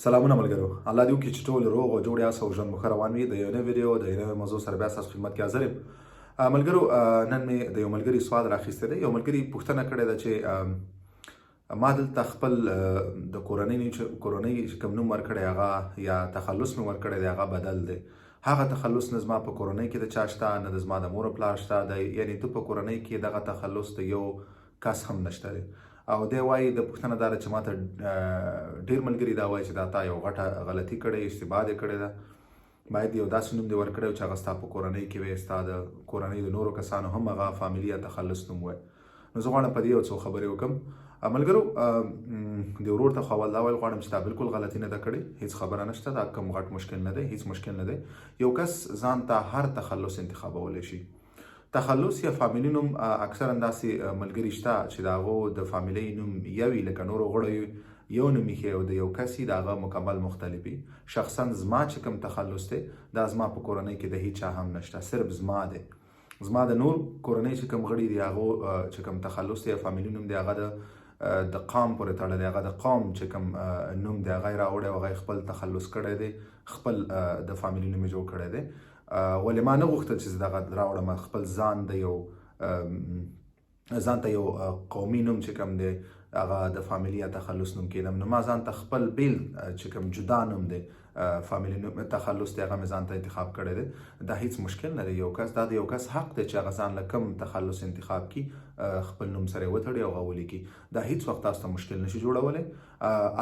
سلامونه ملګرو، الله دې وکړي چې ټول روغ او جوړ یاست او ژوند مو ښه روان وي. د یو نوې ویډیو د یو نوې موضوع سره بیا ستاسو خدمت کې حاضر یم. ملګرو، نن مې د یو ملګري سوال راخیستی دی. یو ملګري پوښتنه کړې ده چې ما دلته خپل د کورنۍ کورنۍ چې کوم نوم ورکړی هغه یا تخلص مې ورکړی دی، هغه بدل دی. هغه تخلص نه زما په کورنۍ کې د چا شته، نه د زما د مور او پلار شته د، یعنی د په کورنۍ کې دغه تخلص د یو کس هم نشته دی. او دی وایي د پوښتنه دا ده چې ماته ډیر ملګري دا وایي چې دا تا یو غټه غلطي کړې، اشتباه دې کړې ده، باید یو داسې نوم دې ورکړی چې هغه ستا په کورنۍ کې وي، ستا د کورنۍ د نورو کسانو هم هغه فامیلي یا تخلص نوم وای. نو زه غواړم په دې یو څو خبرې وکړم. ملګرو، د ورور ته خو اول دا ویل غواړم چې تا بالکل غلطي نه ده کړې، هیڅ خبره نشته، دا کوم غټ مشکل نه دی، هیڅ مشکل نه دی. یو کس ځان ته هر تخلص انتخابولی شي. تخلص یا فامیلي نوم، اکثرا داسې ملګري شته چې د هغو د فامیلۍ نوم یوي، لکه نورو غړو یو نوم ایښی او د یو کس یې د هغه مکمل مختلف وي. شخصا زما چې کوم تخلص دی دا زما په کورنۍ کې د هیچا هم نشته، صرف زما دی. زما د نور کورنۍ چې کوم غړي دي هغو چې کوم تخلص دی یا فامیلي نوم دی هغه د قام پورې تړلی، هغه د قوم چې کوم نوم دی هغه یې راوړی او هغه یې خپل تخلص کړی دی، خپل د فامیلي نوم یې جوړ کړی دی. ولې ما نه غوښتل چې زه دغه راوړم، خپل ځان د یو ځان ته یو قومي نوم چې کوم دی هغه د فامیلي یا تخلص نوم کېدم. نو ما ځان ته خپل بیل چې کوم جدا نوم دی، فامیلي نوم تخلص دی، هغه مې ځان ته انتخاب کړی دی. دا هیڅ مشکل نه دی. یو کس، دا د یو کس حق دی چې هغه ځان له کوم تخلص انتخاب کړي، خپل نوم سره یې وتړي او هغه ولیکي. دا هیڅ وخت تاسو ته مشکل نشي جوړولی.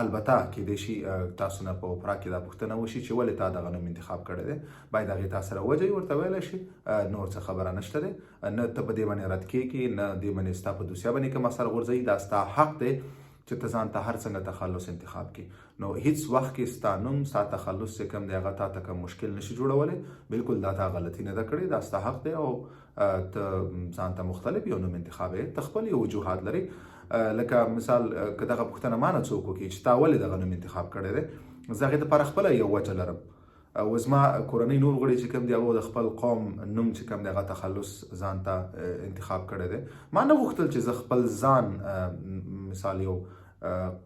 البته کېدای شي تاسو نه په اوپرا کې دا پوښتنه وشي چې ولې تا دغه نوم انتخاب کړی دی، باید هغې تا سره وجه یې ورته ویلی شي. نور څه خبره نشته دی، نه ته په دې باندې رد کېږي، نه دې باندې ستا په دوسیه باندې کوم اثر غورځوي. دا ستا حق دی چې ته ځان ته هر څنګه تخلص انتخاب کړي. نو هیڅ وخت کې ستا نوم، ستا تخلص چې کوم دی هغه تا ته کوم مشکل نشي جوړولی. بالکل دا تا غلطي نه ده کړې، دا ستا حق دی او ته ځان ته مختلف یو نوم انتخابوې، ته خپل یو وجوهات لرې. لکه مثال که دغه پوښتنه ما نه څوک وکړي چې تا ولې دغه نوم انتخاب کړی دی، زه هغې دپاره خپله یو وجه لرم. او زما کورنۍ نور غړي چې کوم دی هغه د خپل قوم نوم چې کوم دی هغه تخلص ځان ته انتخاب کړی دی. ما نه غوښتل چې زه خپل ځان مثال یو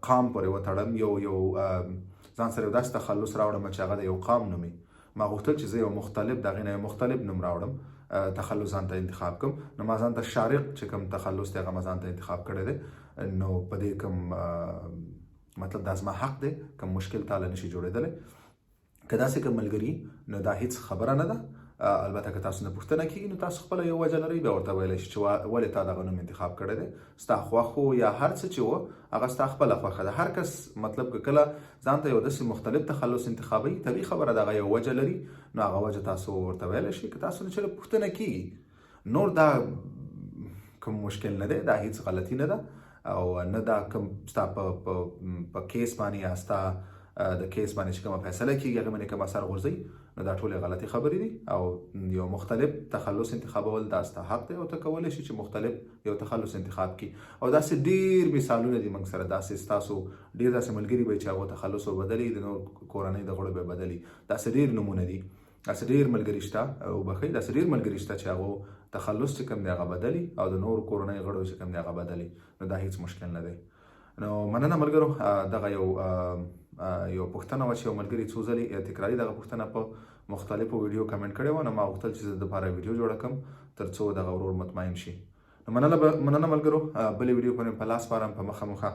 قام پورې وتړم، یو یو ځان سره یو داسې تخلص راوړم چې هغه د یو قام نوم وي. ما غوښتل چې زه یو مختلف د هغې نه یو مختلف نوم راوړم، تخلص ځان ته انتخاب کړم. نو ما ځان ته شارق چې کوم تخلص دی هغه ما ځان ته انتخاب کړی دی. نو په دې کوم مطلب دا زما حق دی، کوم مشکل تاله نشي جوړېدلی. که داسې کوم ملګري نو دا هیڅ خبره نه ده. البته که تاسو نه پوښتنه کیږي نو تاسو خپله یو وجه لرئ، بیا ورته ویلی شئ چې ولې تا دغه نوم انتخاب کړی دی، ستا خوښ و یا هر څه چې و هغه ستا خپله خوښه ده. هر کس مطلب که کله ځان ته یو داسې مختلف تخلص انتخابوي، طبیعي خبره ده هغه یو وجه لري، نو هغه وجه تاسو ورته ویلی شئ که تاسو نه چېرې پوښتنه کیږي. نور دا کوم مشکل نه دی، دا هیڅ غلطي نه ده او نه دا کوم ستا په کیس باندې یا ستا د کیس باندې چې کومه فیصله کیږي هغه باندې کوم اثر غورځوي. نو دا ټولې غلطې خبرې دي او یو مختلف تخلص انتخابول دا ستا حق دی او ته کولی شې چې مختلف یو تخلص انتخاب کړي. او داسې ډېر مثالونه دي موږ سره، داسې ستاسو ډېر داسې ملګري به چې هغو تخلص وبدلي، د نور کورنۍ د غړو به بدلي، داسې ډېر نومونه دي، داسې ډېر ملګري شته، وبخښئ، داسې ډېر ملګري شته چې هغو تخلص چې کوم دی هغه بدلي او د نور کورنۍ غړو چې کوم دی هغه بدلي. نو دا هیڅ مشکل نه دی. نو مننه ملګرو، دغه یو پوښتنه وه چې یو ملګري څو ځلې تکراري دغه پوښتنه په مختلفو ویډیو کمنټ کړې وه. نو ما غوښتل چې زه دپاره ویډیو جوړه کړم تر څو دغه ورور مطمئن شي. نو مننه ملګرو، بلې ویډیو پورې په لاس سپارم، په مخه مخه.